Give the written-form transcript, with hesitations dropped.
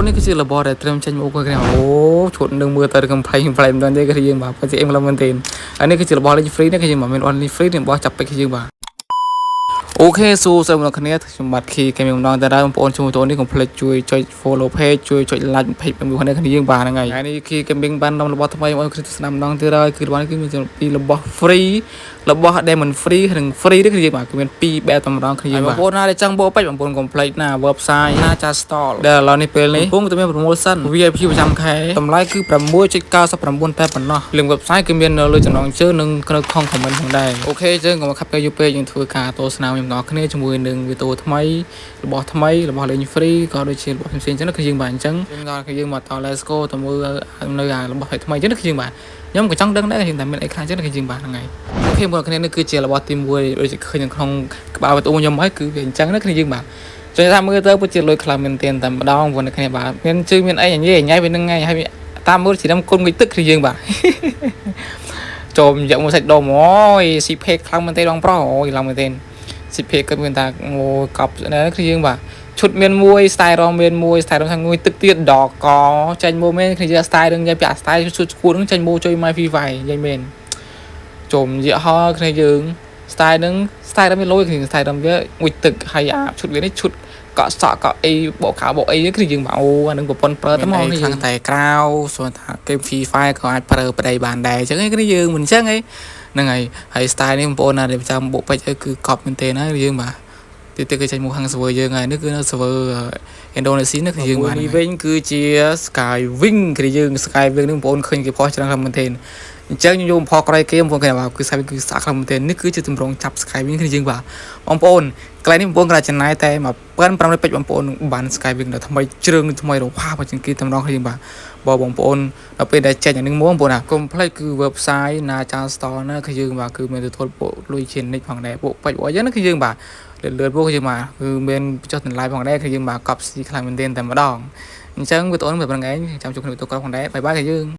ប្អូននេះគឺជារបស់ដែលត្រឹមចេញមកគ្នាអូឈុតនឹងមើលទៅកំប្លែងកំប្លែងមិនដឹងទេគឺយើងបាទពិតជាអេមខ្លាំងមែនទេហើយនេះគឺជារបស់លេង free នេះគឺយើងបាទមាន only free និងរបស់ចាប់ពេជ្រគឺយើងបាទ OK សួស្តីបងប្អូនគ្នាខ្ញុំបាទ Key Gaming ម្ដងតែដែរបងប្អូនជួយវីដេអូនេះកុំភ្លេចជួយចុច follow page ជួយចុច like page របស់គ្នាគ្នាយើងបាទហ្នឹងហើយថ្ងៃនេះ Key Gaming បាននាំរបស់ថ្មីមកឲ្យគ្នាទស្សនាម្ដងទៀតហើយគឺរបស់នេះគឺមានពីរបស់ free របស់ដែលមិន free និង free នេះគឺយើងបាទគឺមានពីរបែបតែម្ដងគ្នាយើងបាទបងប្អូនណាដែលចង់បោកពេជ្របងប្អូនកុំភ្លេចណា website ណាចា store ដែលឥឡូវនេះពេលនេះកំពុងតែមាន promotion VIP ប្រចាំខែតម្លៃគឺ6.99តែប៉ុណ្ណោះ link website គឺមាននៅលើចំណងជើងនិងនៅក្នុង comment ផងដែរ OK យើងកុំខាត់ពេលយូរពេកយើងធ្វើការទស្សនាម្ដងគ្នាជាមួយនឹងវីដេអូថ្មីរបស់ថ្មីរបស់លេង free ក៏ដូចជារបស់ផ្សេងៗអញ្ចឹងគឺយើងបាទអញ្ចឹងយើងដល់គឺយើងមកត let's go ទៅមើលនៅអារបស់ថ្មីអញ្ចឹងគឺយើងបាទខ្ញុំក៏ចង់ដឹងដែរគឺតែមានអីខ្លះអញ្ចឹងគឺយើងបាទហ្នឹងហើយ OK បងប្អូនគ្នានេះគឺជារបស់ទី1ដូចជាឃើញនៅក្នុងក្បាលវីដេអូខ្ញុំហើយគឺវាអញ្ចឹងណាគ្នាយើងបាទចង់ថាមើលទៅពិតជាលុយខ្លាំងមែនទែនតែម្ដងបងប្អូនគ្នាបាទមានជឿមានអីញ៉ៃញ៉ៃវានឹងថ្ងៃហើយតាមមើលជាគុណងុយទឹកគ្នាយើងបាទ ចូលយកមួយសាច់ដុំអូយស៊ីភេកខ្លាំងមែនទេបងប្រុសអូយខ្លាំងមែនទេស៊ីភេកគាត់មានថាអូកប់ណាគ្នាយើងបាទឈុតមានមួយ style រងមានមួយ style រងថាងួយទឹកទៀតដកកចាញ់មកមែនគ្នាយើង style នឹងនិយាយពីអា style ឈុតឈួតនឹងចាញ់មកជួយ my Free Fire និយាយមែនជុំយហោគ្នាយើង style នឹង style នឹងវាលយគ្នា style នឹងវាមួយទឹកហើយអាឈុតវានេះឈុតកក់សក់កក់អីបកខោបកអីគ្នាយើងបាទអូអានឹងប្រពន្ធប្រើទៅមកនេះខ្លាំងតែក្រៅស្មានថាគេ Free Fire ក៏អាចប្រើប្តីបានដែរអញ្ចឹងគ្នាយើងមិនអញ្ចឹងអីហ្នឹងហើយហើយ style នេះបងប្អូនណាដែលចាំបុកពេជ្រគឺកប់មែនទេណាយើងបាទទីទៅគេចេញមកខាង server យើងហើយនេះគឺនៅ server ឥណ្ឌូនេស៊ីនេះគឺយើងបាទនេះវិញគឺជា Sky Wing គឺយើង Sky Wing នេះបងប្អូនឃើញគេផុសច្រើនខ្លាំងមែនទេអញ្ចឹងខ្ញុំយកផុសក្រោយគេបងប្អូនគេបាទគឺ Sky Wing គឺស្អាតខ្លាំងមែនទេនេះគឺជាទម្រង់ចាប់ Sky Wing គឺយើងបាទបងប្អូនកន្លែងនេះបងប្អូនគ្រាន់ចំណាយតែ1500ពេជ្របងប្អូនបាន Sky Wing ដល់ថ្មីជ្រើងថ្មីរវ៉ាបើជាងគេតម្រង់គ្នាយើងបាទបើបងប្អូនដល់ពេលដែលចេញអានឹងមកបងប្អូនណាកុំភ្លេចគឺ website ណាចា store ណាគឺយើងបាទគឺមានទទួលពួកលុយជានិចផងដែរពួកពេជ្រពួកអីចឹងណាគឺយើងបាទលឿនលឿនពួកគឺយើងបាទគឺមានចុះតម្លៃផងដែរគឺយើងបាទកប់ស៊ីខ្លាំងមែនទែនតែម្ដងអញ្ចឹងវីដេអូនេះប៉ុណ្្នឹងឯងចាំជួបគ្នាវីដេអូក្រោយផងដែរ bye bye គឺយើង។